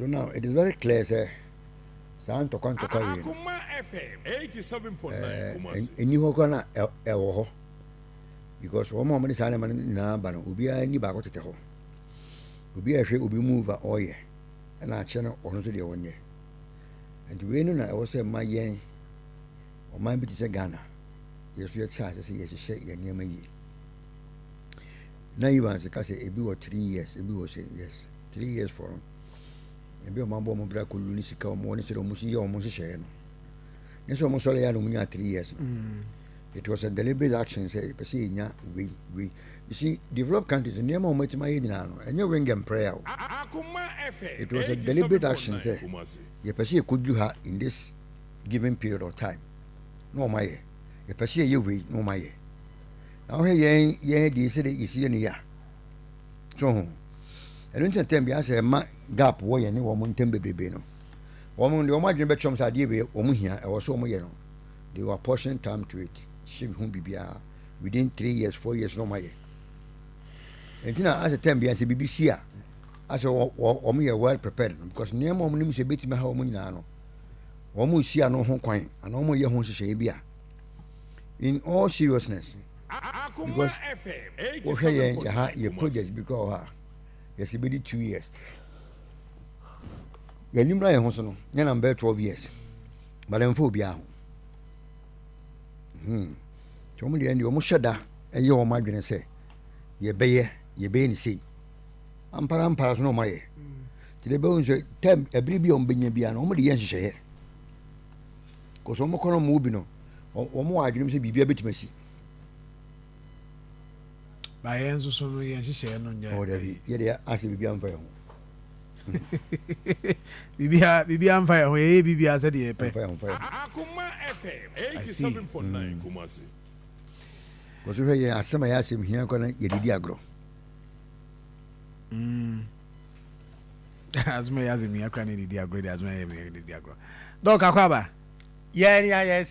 So now it is very clear sɛ saa ntɔkwa ntɔkwa wei no Akoma FM 87.9 Kumasi. ɛni hɔ koraa na ɛwɔ hɔ, because wɔn a wɔde saa nneɛma no nyinaa ba no, obiara ni baako tete hɔ, obi a ɛhwɛ obi move a ɔreyɛ ɛna akyerɛ no ɔno nso deɛ wɔnyɛ. Nti wei no na ɛwɔ sɛ ma yɛn ɔman bi te sɛ Ghana, yɛ so yɛte ase sɛ yɛhyehyɛ yɛn nneɛma yie. Na Evans ka sɛ ebi wɔ 3 years, ebi wɔ sɛ yes, 3 years for no, ebi a wɔn abɔ wɔn bra kɔlu ne sika wɔn wɔ ne sɛ wɔn si yɛ wɔn nhyehyɛeɛ no ne sɛ wɔn sɔre yɛ a na wɔn nya 3 years no. It was a deliberate action sɛ yɛpɛ sɛ yɛnya wei wei. You see, developed countries, nneɛma a wɔn atumi ayɛ nyinaa no, ɛnyɛ wing and prayer o. Akoma FM It was a deliberate action 87.9 sɛ Kumasi. yɛpɛ sɛ yɛkɔduru ha in this given period of time na wɔn ayɛ. Yɛpɛ sɛ yɛyɛ wei na wɔn ayɛ. Na wɔhwɛ yɛn deɛ, sɛ de yɛsi yɛ no yɛ a so ho ɛno nti na tɛm bi asɛ ɛma gap wɔ yɛn ne wɔn ntam bebrebe no. Wɔn deɛ, wɔn adwene bɛkyerɛm sɛ adeɛ wei wɔn hia, ɛwɔ so wɔn yɛ no, they were apportion time to it, hyɛ ho biribiara within 3 years, 4 years na wɔn ayɛ. Nti na asɛ tɛm bi asɛ biribi si a, asɛ wɔn yɛ well prepared no, because nneɛma a wɔn nim sɛ ebetumi ha wɔn nyinaa no, wɔn si ano ho kwan anaa wɔn yɛ ho nhyehyɛeɛ bi a in all seriousness. Akoma Because FM wohwɛ yɛn 87.9 yɛ ha yɛ Kumasi. project bi kora wɔ ha a yɛsɛ bɛdi 2 years, yɛnim na yɛn ho so no nyɛ na mbɛyɛ 12 years, but ɛmfa obiara ho. Nti wɔn deɛ wɔn hyɛ da ɛyɛ wɔn adwene sɛ yɛbɛyɛ ne sei ampara ampara so na wɔn ayɛ. Nti de bɛhu sɛ time ɛbere bi a wɔn bɛnya biara no, wɔn de yɛ nhyehyɛeɛ kɔsɔ wɔn kɔ no wɔn bi no, wɔn wɔ adwene mu sɛ biribiara bɛtumi asi. Ba yɛn nso so no, yɛn nhyehyɛeɛ no nyɛ. Ɔwɔ dabi, yɛde asɛ biribiara mfa yɛn ho. Biribiara mfa yɛn ho, yɛyɛ biribiara sɛdeɛ yɛpɛ. Mfa yɛn ho, mfa yɛn ho. Akoma FM I see. 87.9 Kumasi. Kɔsɔ hwɛ yɛn asɛm a yɛ asɛm hia kɔ na yɛdidi agorɔ. Asoma yɛ asɛm hia kora ne didi agorɔ de, asoma yɛ didi agorɔ dɔw kakɔ aba. Yɛn ni ayɛ.